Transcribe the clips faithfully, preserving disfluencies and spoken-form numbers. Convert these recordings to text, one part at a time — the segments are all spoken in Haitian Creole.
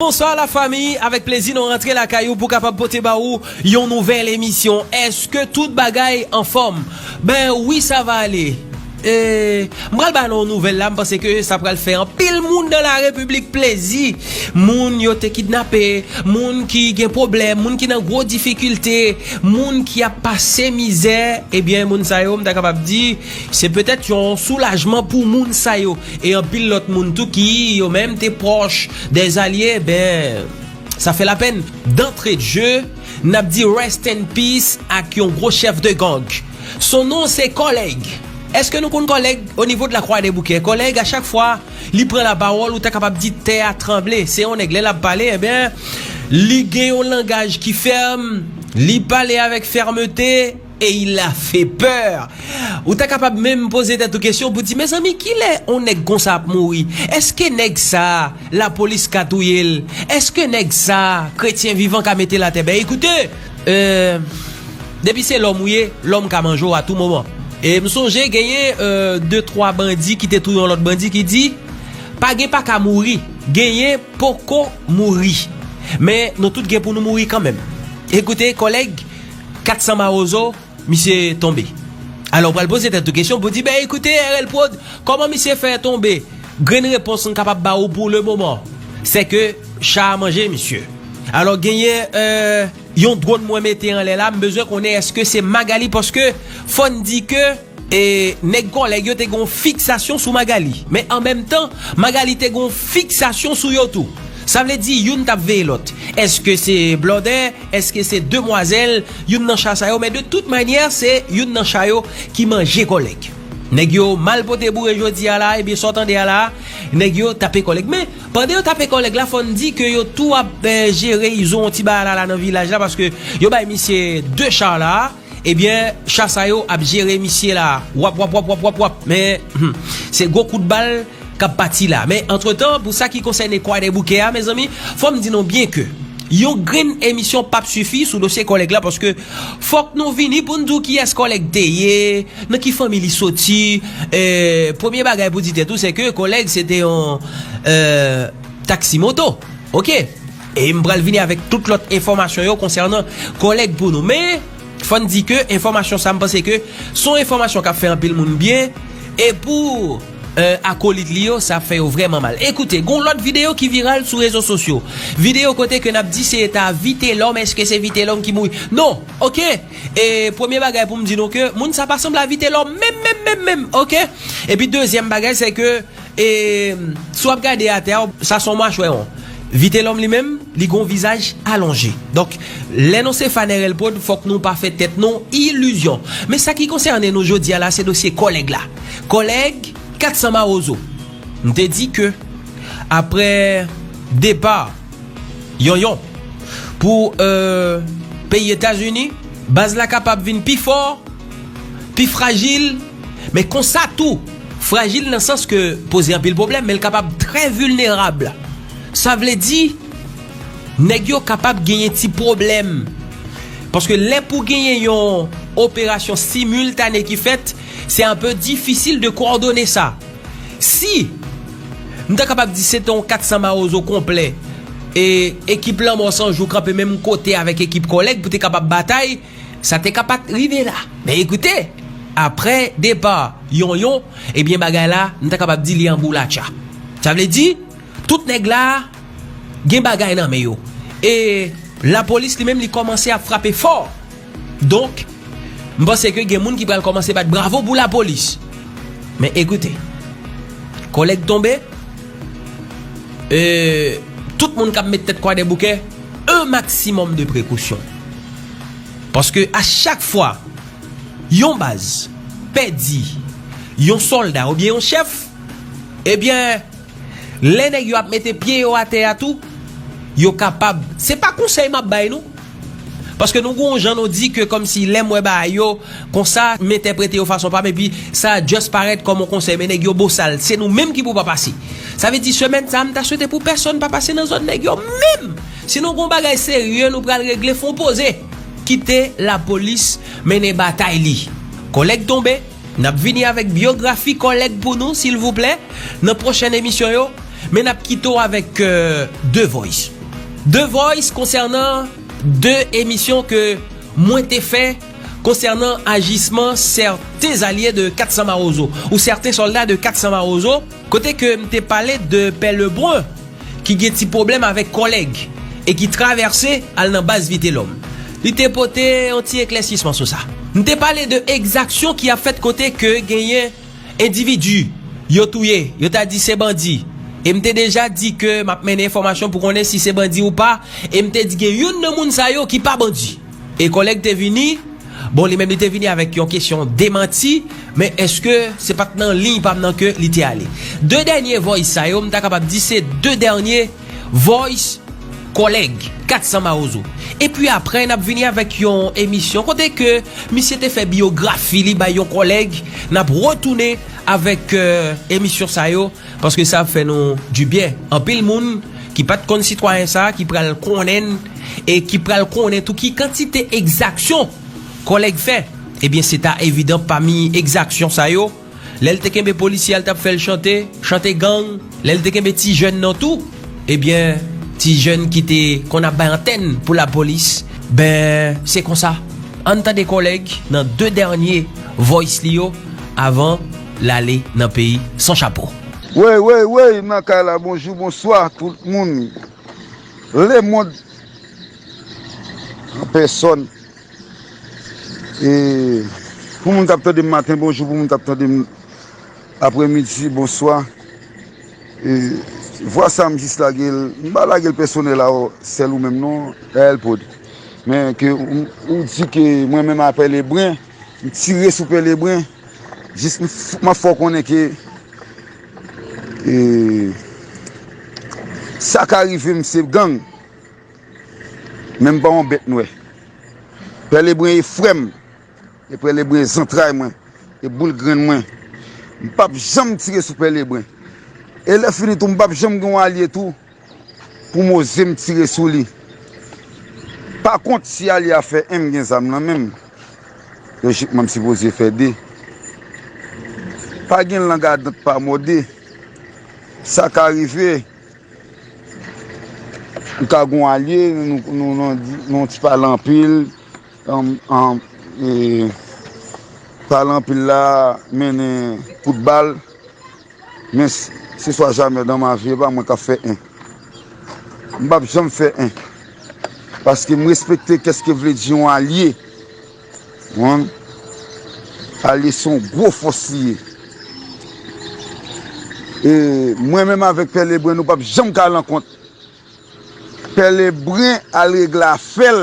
Bonswa la fami, avèk plezi nou rantre lakay ou pou kapab pote ba ou yon nouvèl emisyon. Èske tout bagay anfòm? Ben wi, sa va ale. E, m pral ba nou yon nouvèl la, m panse ke sa pral fè anpil moun nan la repiblik plezi. Moun yo te kidnape, moun ki gen pwoblèm, moun ki nan gwo difikilte, moun ki ap pase mizè, ebyen moun sa yo, m ta kapab di, se petèt yon soulajman pou moun sa yo. E anpil lòt moun tou ki yo menm te pwòch dè zalye, ben, sa fè lapèn. D'antre de je, n ap di rest in peace ak yon gwo chèf de gang. Son non se Kòlèg. Èske nou konn Kòlèg o nivo de la Croix des Bouquets? Kòlèg, a chak fwa li pran lapawòl, ou ta kapab di tè a tranble. Se yon nèg, lè l ap pale, ebyen, li gen yon langaj ki fèm, li pale avèk fèmte, et il a fait peur. Ou ta kapab menm poze tèt ou kesyon pou di, mezanmi, kilè yon nèg konsa ap mouri? Èske nèg sa, lapolis ka touye l? Èske nèg sa, kretyen vivan ka mete l atè? Ben, ekoute, euh, depi se lòm ou ye, lòm ka manje w a tou moman. E m sonje genyen, euh, de, twa bandi ki te touye yon lòt bandi ki di, pa gen pa ka mouri, genyen poko mouri. Men nou tout gen pou nou mouri kanmenm. Ekoute, Kòlèg, kat san mawozo, misye tonbe. Alò, w pral poze tèt ou kesyon pou di, ben, ekoute, R L Prod, kòman misye fè tonbe? Grenn repons m kapab ba ou pou le moman, se ke cha a manje misye. Alò, genyen, euh, yon dwòn mwen mete anlè la, m bezwen konnen èske se Magali, paske fò n di ke, e, nèg Kòlèg yo te gen yon fiksasyon sou Magali. Men an menm tan, Magali te gen yon fiksasyon sou yo tou. Sa vle di youn t ap veye lòt. Èske se blòdè? Èske se demwazèl? Youn nan cha sa yo, men de tout manyè, se youn nan cha yo ki manje Kòlèg. Nèg yo mal pote boure jodi a la, ebyen sa w tande a la, nèg yo tape Kòlèg. Men, pandan yo tape Kòlèg la, fò n di ke yo tou ap, eh, jere izo yon ti bagay la, la nan vilaj la, paske yo bay misye de cha la, ebyen, cha sa yo ap jere misye la, wap, wap, wap, wap, wap, wap. Men, hmm, se gwo kout bal k ap pati la. Men, antretan, pou sa ki konsène Croix des Bouquets a, mezanmi, fò m di nou byen ke yon grenn emisyon p ap sifi sou dosye Kòlèg la, paske fòk nou vini pou n di w kiyès Kòlèg te ye, nan ki fanmi li soti. Eh, premye bagay pou di tèt ou, se ke Kòlèg se te yon, eh, taksi moto. Oke? E m pral vini avèk tout lòt enfòmasyon yo konsènan Kòlèg pou nou. Men, fò n di ke enfòmasyon sa, m panse ke se yon enfòmasyon k ap fè anpil moun byen. E pou, eh, akolit li yo, sa ap fè yo vrèman mal. Ekoute, gon lòt videyo ki viral sou rezo sosyo. Videyo kote ke n ap di se ta Vitelòm, èske se Vitelòm ki mouri? Non, oke? E premye bagay pou m di nou ke moun sa pa sanble a Vitelòm menm, menm, menm, menm, oke? Epi dezyèm bagay, se ke, e, si w ap gade atè a, sa se yon machwè, yon. Vitelòm li menm, li gon vizaj alonje. Donk, lè nou se fan R L Prod, fòk nou pa fè tèt nou ilizyon. Men sa ki konsène nou jodi a la, se dosye Kòlèg la. Kòlèg, kat san mawozo. M te di ke, aprè depa Yonyon, pou, euh, peyi Etazini, baz la kapab vin pi fò, pi frajil, men konsa tou, frajil nan sans ke poze anpil pwoblèm, men l kapab trè vilnerab. Sa vle di, nèg yo kapab genyen ti pwoblèm. Paske lè pou genyen yon operasyon similtane ki fèt, se anpe difisil de kowòdone sa. Si m ta kapab di se te yon kat san mawozo konplè, e ekip Lanmò San Jou kanpe menm kote avèk ekip Kòlèg pou te kapab batay, sa te ka pa t rive la. Men ekoute, aprè depa Yonyon, ebyen bagay la, m ta kapab di li anboulatcha. Sa vle di, tout nèg la gen bagay nan men yo. E lapolis li menm li kòmanse ap frape fò. Donk, m panse ke gen moun ki pral kòmanse bat bravo pou lapolis. Men ekoute, Kòlèg tonbe, e, tout moun k ap met tèt Croix des Bouquets, un maximum de précaution. Paske a chak fwa yon baz pèdi yon sòlda oubyen yon chèf, ebyen, lè nèg yo ap mete pye yo atè a tou, yo kapab, se pa konsèy m ap bay nou, paske nou gon jan nou di ke kòmsi lè m wè bagay yo konsa, m entèprete yo fason pa m, epi sa just parèt kòm yon konsèy, men nèg yo bosal, se nou menm ki pou pa pase. Sa vle di semèn sa a, m ta swete pou pèsonn pa pase nan zòn nèg yo menm. Si nou gon bagay serye, nou pral regle, fè yon poze. Kite lapolis mennen batay li. Kòlèg tonbe, n ap vini avèk byografi Kòlèg pou nou, silvouplè, nan pwochèn emisyon yo. Men n ap kite w avèk euh, The Voice. The Voice konsènan de emisyon ke mwen te fè konsènan ajisman sèten alye de kat san Mawozo ou sèten sòlda de kat san Mawozo, kote ke m te pale de Pè Lebrun ki gen ti pwoblèm avèk kòlèg e ki travèse al nan baz Vitelòm. Li te pote yon ti eklèsisman sou sa. M te pale de egzaksyon ki ap fèt kote ke genyen endividi yo touye, yo ta di se bandi. E m te deja di ke m ap mennen enfòmasyon pou konnen si se bandi ou pa, e m te di gen youn nan moun sa yo ki pa bandi. E kòlèg te vini, bon, li menm li te vini avèk yon kesyon demanti, men èske se pa t nan liy pa m nan ke li te ale? De dènye voice sa yo, m ta kapab di se de dènye voice kòlèg kat san Mawozo. Epi apre, n ap vini avèk yon emisyon kote ke misye te fè biyografi li bay yon kòlèg. N ap retounen avèk euh, emisyon sa yo, paske sa ap fè nou dibyen. Anpil moun ki pa t konn sitwayen sa a, ki pral konnen l, e ki pral konnen tou ki kantite egzaksyon kòlèg fè. Ebyen, se ta evidan pami egzaksyon sa yo, lè l te kenbe polisye a, l t ap fè l chante, chante gang. Lè l te kenbe ti jèn nan tou, ebyen, ti jèn ki te konn ap bay antèn pou lapolis, ben, se konsa. Ann tande kòlèg nan de dènye voice li yo avan l ale nan peyi san chapo. Wey, wey, wey, m nan kay la, bonjou, bonswa, tout moun. Lemonn an pèsòn. E pou moun k ap tande m maten, bonjou, pou moun k ap tande m apremidi, bonswa. E vwa sa a, m jis lage l, m pa lage l pèsonèl a w, sèl ou menm non, Gaël Prod. Men ke ou, ou di ke mwen menm a Pè Lebren, m tire sou Pè Lebren, jis m f-, m ap fè w konnen ke, e, sa ka rive m se gang. Men m pa yon bèt nwè. Pè Lebren e frè m, e Pè Lebren e zantray mwen, e boul grenn mwen. M p ap janm tire sou Pè Lebren. E lè fini tou, m p ap janm gen yon alye tou pou m oze m tire sou li. Pa kont, si alye a fè en, m gen zam nan men m, lojikman, m sipoze fè de. Pa gen lang adan k pa mòde. Sa ka rive. M ka gon alye, nou, nou, nou, nou ti pale anpil, ann, ann, e, pale anpil la, mennen kout bal, men s-, se swa jamè dan ma vi, e pa mwen k ap fè en. M p ap janm fè en. Paske m respekte kèske vle di yon alye. Konprann? Alye se yon gwo fòs li ye. E mwen menm avèk Pè Lebren, nou p ap janm ka al an kont. Pè Lebren al regle afè l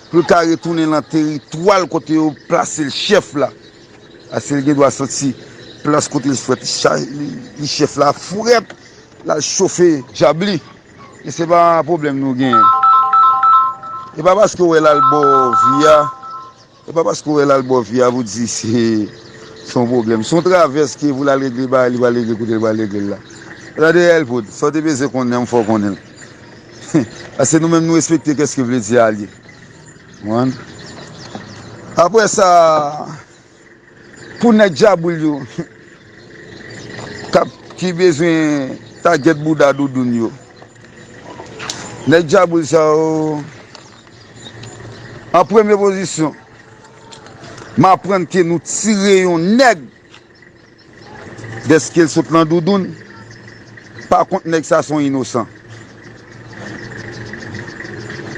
pou l ka retounen nan teritwa l kote yo plase l chèf la. Paske l gen dwa santi plas kote l fèt, li cha-, li, li chèf la frèt, l al chofe dyab li. E se pa pwoblèm nou genyen. E pa paske w wè l al ba w vi a, e pa paske w wè l al ba w vi a pou di se, se yon pwoblèm. Se yon travès ke pou l al regle bagay li pral regle kote l pral regle l la. Tande Elpod, sa w te bezwen konnen an, m fè w konnen l. Paske nou menm nou respekte kèske vle di alye. Konprann? Apre sa, pou nèg djaboul yo k ap, ki bezwen tagèt bouda doudoun yo. Nèg djaboul sa yo, an premye pozisyon, m aprann ke nou tire yon nèg dèske l sot nan doudoun, pa kont nèg sa se yon inosan.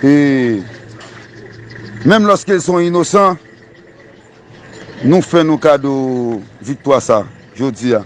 E menm lòske l se yon inosan, nou fè nou kado viktwa sa jodi a.